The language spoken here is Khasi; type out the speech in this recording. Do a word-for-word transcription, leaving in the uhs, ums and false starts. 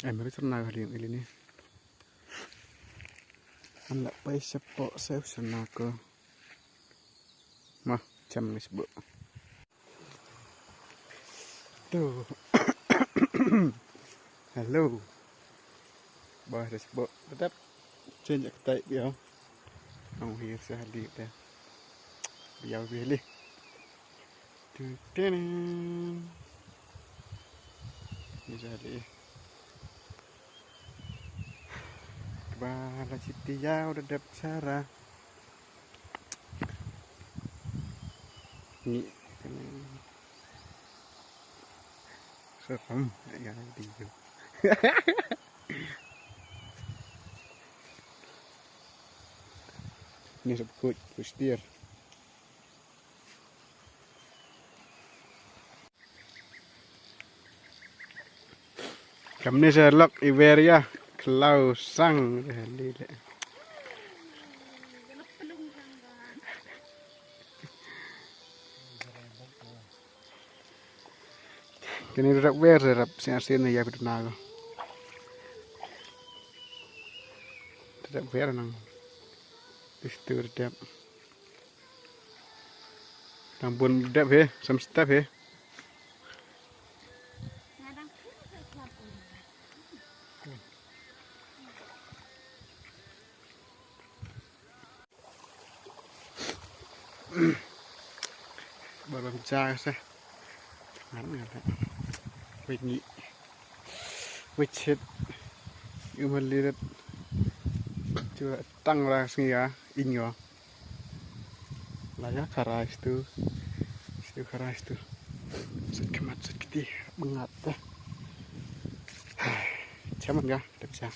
Em, ri syrna ka liang ili ni. An la pai shapoh, sa syrna ko. Ma, cham ni sbu. Tu. Hello. Ba, ri sbu. Tetap. Chen jak tai biau. Ang hir sa hali te. Biau bili. Tu tenen. Ni sa hali. Ba la chiti yau da dep chara. Ni. Seram ya di. Ni sub kuch, kuch dir. Kamne sa lok i wer ya, klau sang ya li le. Kini rap wer rap sing asin ya pitu nago. Rap wer nang. Istu rap. Nang bun dep he, sam step he. Bar bam ja se. Ngan ngan. Wait ni. Wait shit. Yung malirat. Cuma tang ra sngi ya, inyo. Laya karai stu. Stu karai stu. Sat kemat sat kiti bengat dah. Chaman ga, dep cha.